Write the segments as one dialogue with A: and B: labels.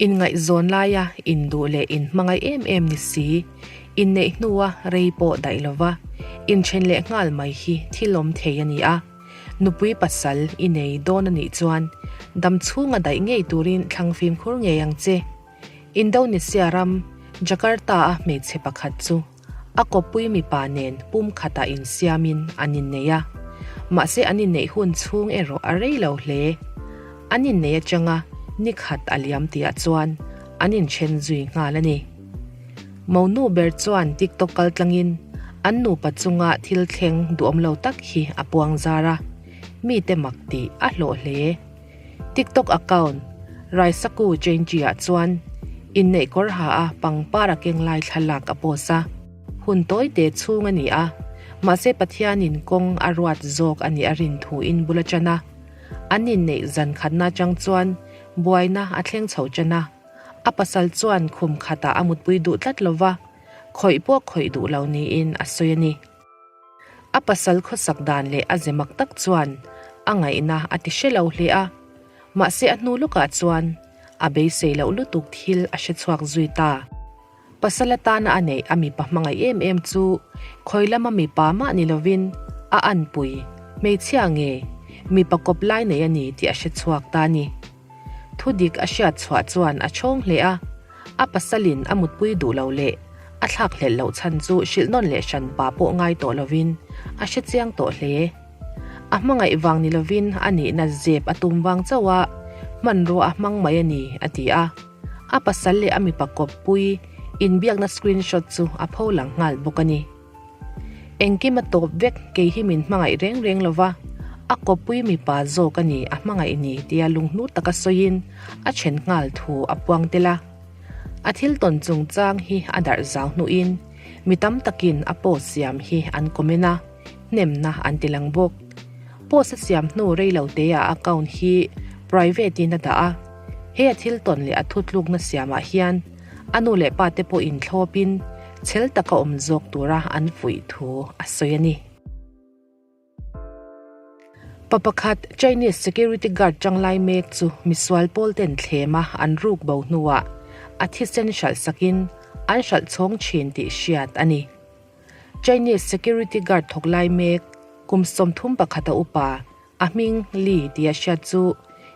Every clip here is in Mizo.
A: Inngaihzawn laia induh leh inhmangaih em em ni si, inneih hnua rei pawh daih lova inthen leh nghal mai hi thil awm thei a ni a. Nupui pasal i nei dawn a nih chuan dam chhunga daih ngei turin thlang fimkhur ngei ang che. Indonesia ram Jakarta-a hmeichhe pakhat chu a kawppui mipa nen pum khatah insiamin an innei a, mahse an inneih hun chhung erawh a rei lo hle. An innei atanga ni khat a liam tihah chuan an inthen zui nghal a ni. Monu ber chuan TikTok kal tlangin an nupa chunga thil thleng duhawm lo tak hi a puang zar a, mite mak tih a hlawh hle. TikTok account Raisaku Chenji-ah chuan inneih kawr ha a pangpar a keng lai thlalak a post a. Hun tawi te chhung a ni a, mahse Pathianin kawng a ruat zawk a nih a rin thuin bul a ṭan a. An inneih zan khatna aṭang chuan buaina a thleng chho ṭan a. A pasal chuan khum khatah a mutpui duh tlat lo va, khawih pawh khawih duh lo niin a sawi a ni. A pasal khawsak dan leh a ze mak tak chuan a ngaihna a ti hre lo hle a, mahse a hnu lawkah chuan a beisei loh lutuk thil a hre chhuak zui ta. Pasal atana a neih a mipa hmangaih em em chu khawi lama mipa mah ni lovin a anpui, hmeichhia nge mipa kawp lai nei a ni tih a hre chhuak ta a ni. Thudik a hriat chhuah chuan a chhawng hle a, a pasalin a mutpui duh lo leh a thlak hlelh loh chhan chu hrilh nawn leh hran pa pawh ngai tawh lovin a hre chiang tawh hle. A hmangaih vang ni lovin a nihna zep a tum vang chauh a, hmanrua a hmang mai a ni, a ti a. A pasal leh a mipa kawppui inbiakna screenshot chu a pho lang nghal bawk a ni. Engkim a tawp vek kei hi min hmangaih reng reng lo va, a kawppui mipa zawk a ni a hmangaih ni tia lunghnu taka sawiin a then nghal thu a puang tel a. A thil tawn chungchang hi a darh zau hnuin mi tam takin a post siam hi an comment a, hnemna an ti lang bawk. Post a siam hnu rei lo teah account hi private in a dah a, he a thil tawn leh a thutlukna siamah hian A nu leh pa te pawh inthlawpin chhel taka awm zawk tura an fuih thu a sawi a ni. Pa pakhat Chinese security guard tanglai mek chu misual pawl ten thlema an ruk bo hnuah a thisen hralh sakin an hralh chhawng thin tih hriat a ni. Chinese security guard thawk lai mek kum 31 a upa A hming Li tia hriat chu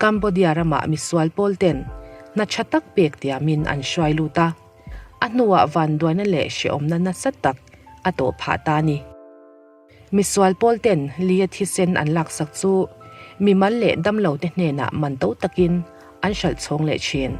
A: Cambodia ramah misual pawl ten hna tha tak pek tiamin an hruai lut a, a hnuah vanduaina leh hrehawmna nasa tak a tawh phah ta a ni. Misual pawl ten Li-a thisen an laksak chu mimal leh damlo te hnenah man to takin an hralh chhawng leh thin.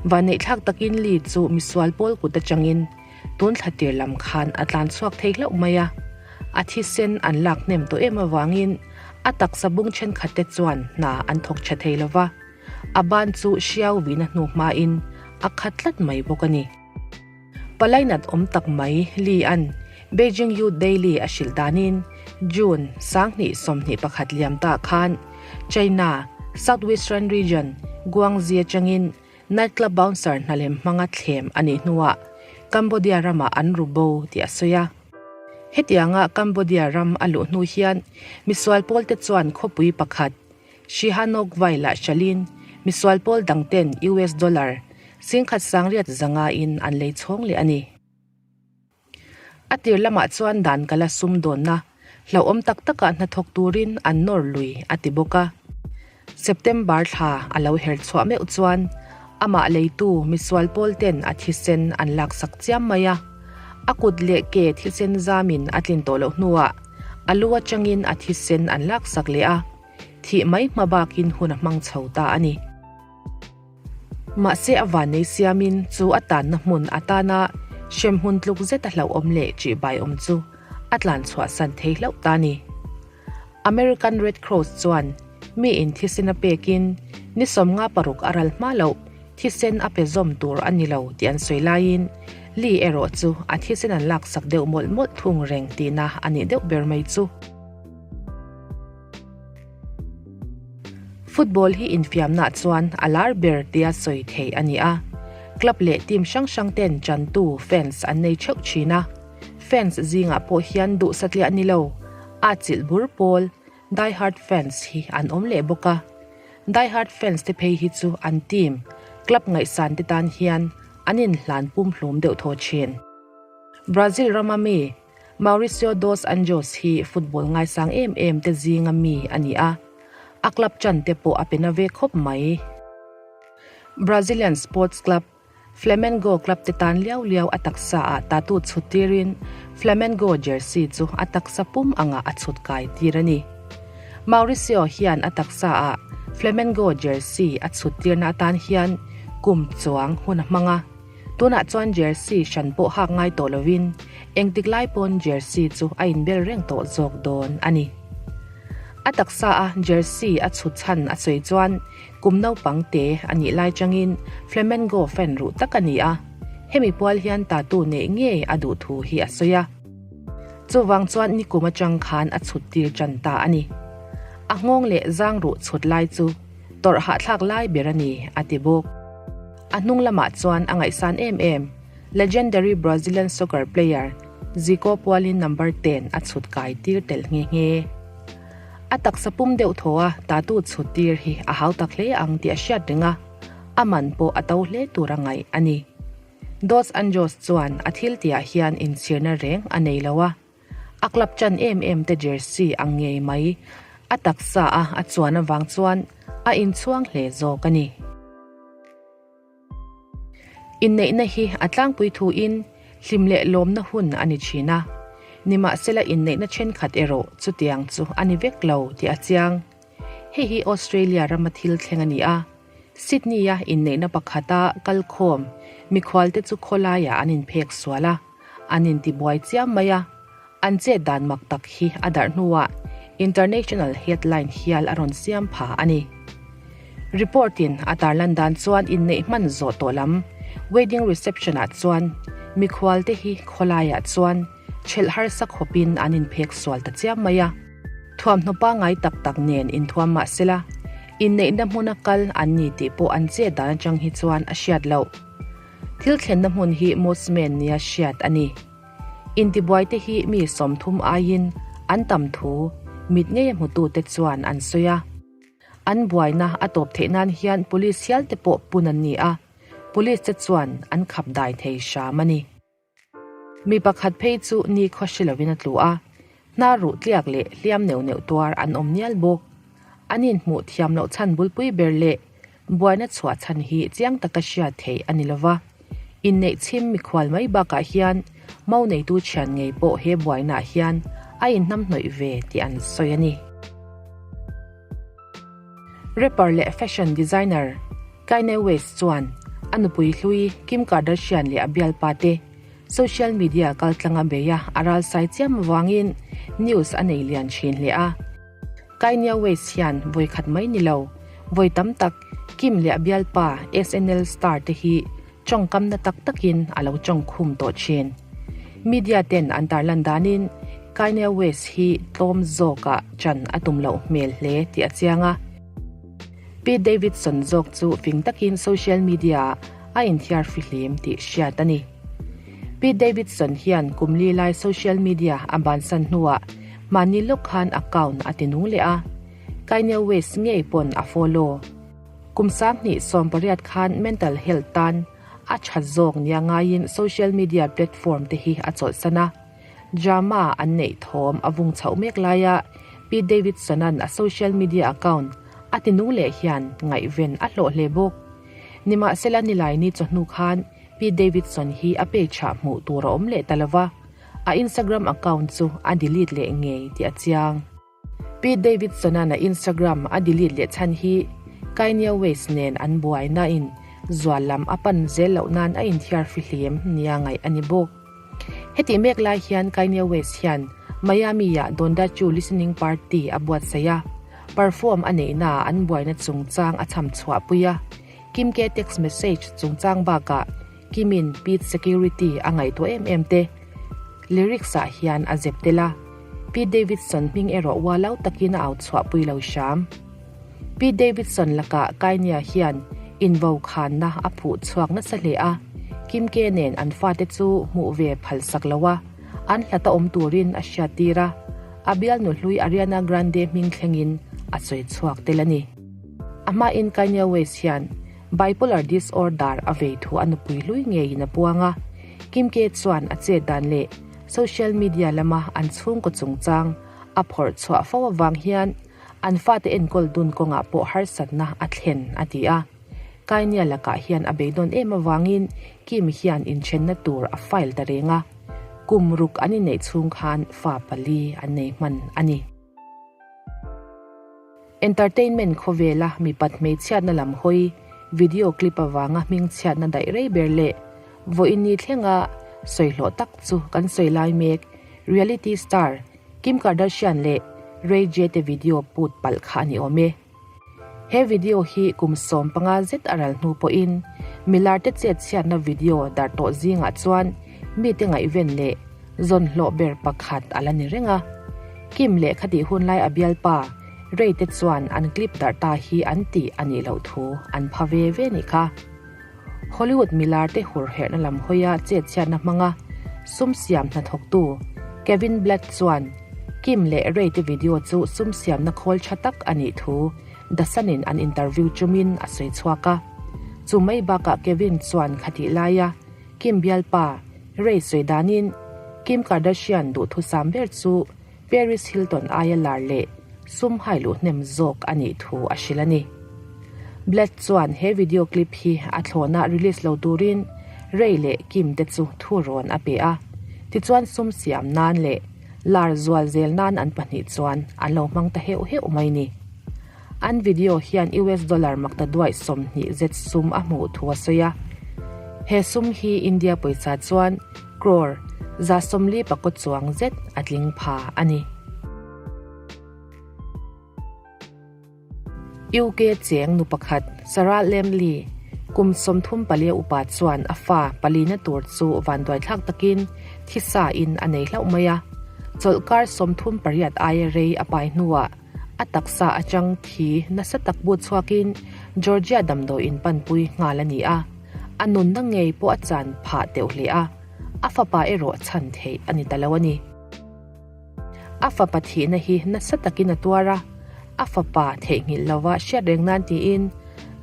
A: Vanneihthlak takin Li chu misual pawl kut atangin Tun thla tir lam khan a tlan chhuak thei hlauh mai a, a thisen an lak hnem tawh em avangin a taksa bung thenkhat te chuan hna an thawk tha thei lo va, a ban chu hriau vina hnu hmain a khat tlat mai bawk a ni. Palainat awm tak mai Li an Beijing Youth Daily a hrilh danin June 2021 liam ta khan China Southwestern Region Guangxi atangin Night club bouncer hnalem hmanga thlem a nih hnuah Cambodia ramah an ru bo tih a sawi a. Hetianga Cambodia ram a luh hnu hian misual pawlte chuan khawpui pakhat Sihanouk Vailah hralhin misual pawl dangten US dollar 1900 in an lei chhawng leh a ni. A tir lamah chuan dan kala sumdawnna hlauhawm tak takah hnathawk turin an nawr lui a ti bawk a. September thla a lo her chhuah meuh chuan amah leitu misual pawl ten a thisen an laksak chiam mai a. A kut leh ke thisen zamin a tlin tawh loh hnuah a lu atangin a thisen an laksak leh a, thih mai hma bakin hun a hmang chho ta a ni. Mahse a vannei siamin chu a tanna hmun atana hremhmun tluk zeta hlauhawm leh ṭihbaiawm chu a tlan chhuahsan thei hlauh ta a ni. American Red Cross chuan mi in thisen a pekin ni 56 a ral hma loh thisen a pe zawm tur a ni lo tih an sawi laiin Lee erawh chu a thisen an laksak deuh mawlh mawlh thung reng tihna a nih deuh ber mai chu. Football hi infiamna chuan a lar ber tia sawi theih a ni a, club leh team hrang hrang ten chantu, fans, an nei theuh thin a. Fans zingah pawh hian duh satliah ni lo, a chilh bur pawl, die hard fans, hi an awm leh bawk a. Die hard fans te phei hi chu an team Club ngaihsan te tan hian an inhlan pumhlum deuh thaw thin. Brazil rama mi Mauricio dos Anjos hi football ngaisang em em te zinga mi a ni a, a club chan te pawh a pe na ve khawp mai. Brazilian sports club Flamengo club te tan liau liau a taksa ah tattoo chhut tirin Flamengo jersey chu a taksa pum angah a chhut kai tir a ni. Mauricio hian a taksa ah Flamengo jersey a chhut tirna atan hian kum chuang hun a hmang a. Tunah chuan jersey hran pawh hak ngai tawh lovin engtik lai pawn jersey chu a inbel reng tawh zawk dawn a ni. A taksa a jersey a chhut chhan a sawi chuan kum naupang te a nih lai changin Flamengo fan ruh tak a ni a, hemi pual hian tattoo neih ngei a duh thu hi a sawi a. Chuvang chuan nikum atang khan a chhut tir tan ta a ni. A nghawng leh zang ruh chhut lai chu tawrh hahthlak lai ber a ni a ti bawk. A hnung lamah chuan a ngaihsan em em, legendary Brazilian soccer player Zico pualin number ten a chhut kai tir tel nghe nghe. A taksa pum deuh thaw a tattoo chhut tir hi a hau tak hle ang tih a hriat reng a, a man pawh a to hle tur a ngaih a ni. Dos Anjos chuan a thil tihah hian inchhirna reng a nei lo a, A club chan em em te jersey ang ngei mai a taksa a a chuan avang chuan a inchhuang hle zawk a ni. Inneihna hi a tlangpui thuin hlim leh lawmna hun a ni thin a, nimahsela inneihna thenkhat erawh chutiang chu a ni vek lo tih a chiang. Hei hi Australia rama thil thleng a ni a, Sydney-a inneihna pakhata kalkhawm mikhualte chu khawlaiah an inphek sual a, An intibuai chiam mai a, an chet dan mak tak hi a darh hnuah international headline hial a rawn siam pha a ni. Report in a tarlan dan chuan inneih hman zawh tawh lam wedding reception ah chuan mikhual te hi khawlaiah chuan chelh harsa khawpin an inphek sual ta chiam mai a. Thuamhnaw pangngai tak tak nen inthuam mah sela, inneihna hmuna kal an ni tih pawh an chet dan atang hi chuan a hriat loh. Thil thlenna hmun hi Mosman nia hriat a ni. Intibuaite hi mi 30 aiin an tam thu mit ngeia hmutute chuan an sawi a. An buaina a tawp theih nan hian police hial te pawh pun an ni a, police te chuan an khap dai thei hram a ni. Mi pakhat phei chu ni khaw hre lovin a tlu a, hnar ruh tliak leh hliam neuh neuh tuar an awm nial bawk. An inhmuh thiam loh chhan bulpui ber leh buaina chhuah chhan hi chiang taka hriat theih a ni lova. Inneih chhim mikhual mai bakah hian mo neitu thian ngei pawh he buainaah hian a inhnamhnawih ve tih an sawi a ni. Rapper leh fashion designer Kanye West chuan a nupui hlui Kim Kardashian leh a bialpa te social media kaltlanga beia a ralsai chiam avangin news a nei lian thin hle a. Kanye West hian vawi khat mai ni lo, vawi tam tak Kim leh a bialpa SNL star te hi tawngkamna tak takin a lo tawngkhum tawh thin. Media ten an tarlan danin Kanye West hi tlawm zawkah chan a tum loh hmel hle tih a chiang a. Pete Davidson zawk chu fing takin social media-ah a inthiar fihlim tih hriat a ni. Pete Davidson hian kum li lai social media a bansan hnuah mahni lawk khan account a ti nung leh a, Kanye West ngei pawn a follow. Kum 2018 khan mental health tan a tha zawk nia ngaiin social media platform te hi a chawlhsan a. Drama an neih thawm a vung chhoh mek laia Pete Davidson-a'n a social media account a ti nung leh hian ngaihven a hlawh hle bawk. Nimahsela Nilaini chawhnu khan Pete Davidson hi a page ah hmuh tur a awm leh ta lova, a Instagram account chu a delete leh ngei tih a chiang. Pete Davidson-a'n a Instagram a delete leh chhan hi Kanye West nen an buaina in zual lam a pan zel loh nan a inthiar fihlim nia ngaih a ni bawk. Hetih mek lai hian Kanye West hian Miami-ah Donda Chu listening party a buatsaih a, perform a neihnaah an buaina chungchang a cham chhuahpui a, Kim K text message chungchang bakah Kim-in Pete security a ngaihtuah em em te lyrics-ah hian a zep tel a. Pete Davidson hming erawh ualau takin a au chhuahpui lo hram. Pete Davidson lakah Kanye hian invokhanna a phuh chhuak nasa hle a, Kim K nen an fate chu hmuh ve phalsak lo a, an hlata awm turin a hriattir a, a bialnu hlui Ariana Grande hming thlengin a sawi chhuak tel a ni. A hmain Kanye West hian. Bipolar disorder a vei thu a nupui hlui ngeiin a puang a. Kim K chuan a chet dan leh social media lama an chhungkaw chungchang a phawrh chhuah fo avang hian an fate enkawl dun kawngah pawh harsatna a thlen a ti a. Kainia lakah hian a beidawn em avangin Kim hian inthenna tur a file ta reng a, kum ruk an inneih chhung khan fa pali an nei hman a ni. Entertainment khawvela mipat hmeichhiatna lam hawi video clip avanga hmingchhiatna daih rei ber leh vawiin ni thlenga sawi hlawh tak chu kan sawi lai mek reality star Kim Kardashian leh Ray J te video put palh kha a ni awm e. He video hi kum 15 zet a ral hnu pawhin milarte chet chhiatna video darh tawh zingah chuan mite ngaihven leh zawn hlawh ber pakhat a la ni reng a. Kim leh khatih hunlai a bialpa Ray te chuan an clip darh ta hi an tih a nih loh thu an pha ve ve nih kha. Hollywood milarte hurherhna lam hawia chet chhiatna hmanga sum siam hnathawktu Kevin Blatt chuan Kim leh Ray te video chu sum siamna khawl tha tak a nih thu The Sun in an interview chumin a sawi chhuak a. Chu mai bakah Kevin chuan khatih laia Kim bialpa Ray sawi danin Kim Kardashian duhthusam ber chu Paris Hilton aia lar leh sum hai luh hnem zawk a nih thu a hrilh a ni. Blatt chuan he video clip hi a thlawna release lo turin Ray leh Kim te chu thu rawn a pe a, tichuan sum siam nan leh lar zual zel nan an pahnih chuan an lo hmang ta heuh heuh mai ni. An video hian US dollar makta duaih 20 zet sum a hmuh thu a sawi a. He sum hi India pawisa chuan crore 40 pakaw chuang zet a tling pha a ni. UK cheng nu pakhat Sarah Lamley kum 34 upa chuan a fa palina tur chu vanduaithlak takin thisa in a nei hlauh mai a. Chawlhkar 38 aia rei a pai hnuah a taksa atang thi nasa tak but chhuakin Georgia damdawiin panpui nghal a ni a. A nunna ngei pawh a chan phah teuh hle a, a fapa erawh chhan theih a ni ta lo a ni. A fapa thihna hi nasa takin a tuar a, a fapa theihnghilh lova hriat reng nan tiin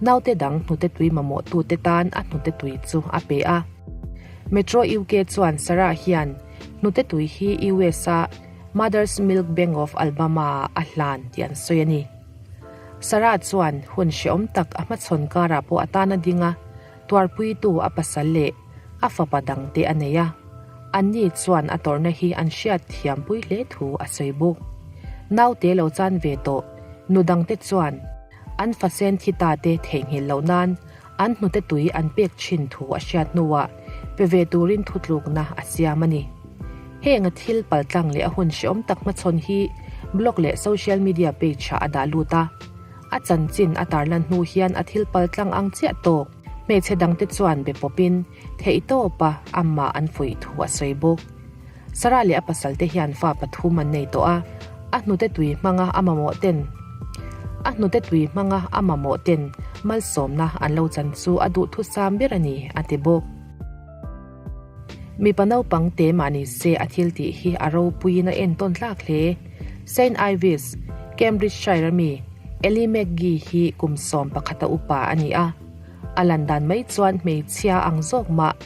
A: naute dang hnute tui mamawhtute tan a hnute tui chu a pe a. Metro UK chuan Sarah hian hnute tui hi US a Mother's Milk Bank of Alabama-ah a hlan tih an sawi a ni. Sarah chuan hun hrehawm tak a hmachhawn karah pawh a tan a ding a, tuarpuitu a pasal leh a fapa dangte a nei a. Anni chuan a tawrhna hi an hriat thiampui hle thu a sawi bawk. Naute lo chan ve tawh nu dangte chuan an fasen thi ta te theihnghilh loh nan an hnute tui an pek thin thu a hriat hnuah pe ve turin thutlukna a siam a ni. Heng a thil paltlang leh a hun hrehawm tak hmachhawn hi blog leh social media page ah a dah lut a. A chanchin a tarlan hnu hian a thil paltlang ang chiah tawk hmeichhe dangte chuan be pawpin theihtawpa amah an fuih thu a sawi bawk. Sarah leh a pasalte hian fa pathum an nei tawh a, a hnute tui hmanga a mamawh ten a hnute tui hmanga a mamawh ten malsawmna an lo chan chu a duhthusam ber a ni, a ti bawk. Mipa naupang te mah ni se a thil tih hi a ropuiin a entawn tlak hle. Saint Ives, Cambridgeshire a mi Ellie McGee hi kum 11 a upa a ni a. A lan dan mai chuan hmeichhia ang zawk mah.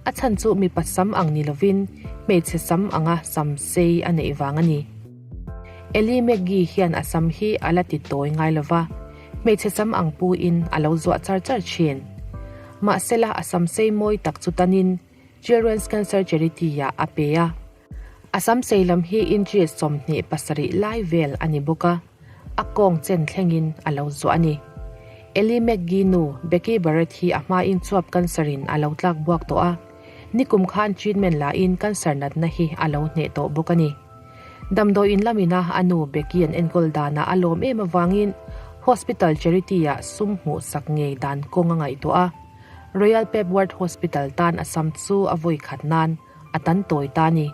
A: A chhan chu mipa sam ang ni lovin hmeichhe sam anga sam sei a neih vang a ni. Ellie McGee hian a sam hi a la ti tawi ngai lova, hmeichhe sam ang puin a lo zuah char char thin. Mahsela a sam sei mawi tak chu tanin Children's Cancer Charity-ah a pe a. A sam sei lam hi inches 27 lai vel a ni bawk a, a kawng chen thlengin a lo zuah a ni. Ellie McGee nu Becky Barrett hi a hmain chuap cancer-in a lo tlak buak tawh a, nikum khan treatment lain cancer natna hi a lo hneh tawh bawk a ni. Damdawiin lamina a nu Becky an enkawl danah a lawm em avangin Hospital Charity-ah sum hmuh sak ngei dan kawng a ngaihtuah a. Royal Papworth Hospital tan a sam chu a vawi khat nan a tan tawi ta a ni.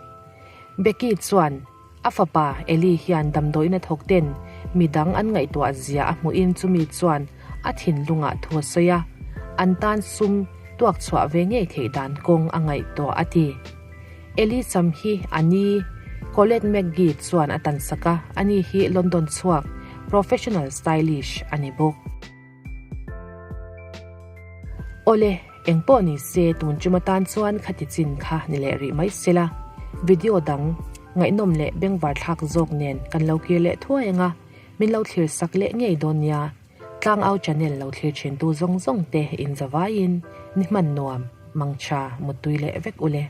A: Becky chuan a fapa Eli hian damdawiin a thawk ten midang an ngaihtuah zia a hmuhin chumi chuan a thinlungah thu a sawi a, an tan sum tuak chhuah ve ngei theih dan kawng a ngaihtuah a ti. Eli sam hi a ni. Colette McGee chuan a tan sak a, ani hi London chhuak professional stylish a ni bawk. Awle, engpawh ni se tun tum atan chuan khati chin kha ni leh rih mai sela, video dang ngaihnawm leh bengvar thlak zawk nen kan lo kir leh thuai anga min lo thlir sak leh ngei dawn nia. Tlangau channel lo thlir thin tu zawng zawng te in zavaiin ni hman nuam, mangtha, muttui leh vek ule.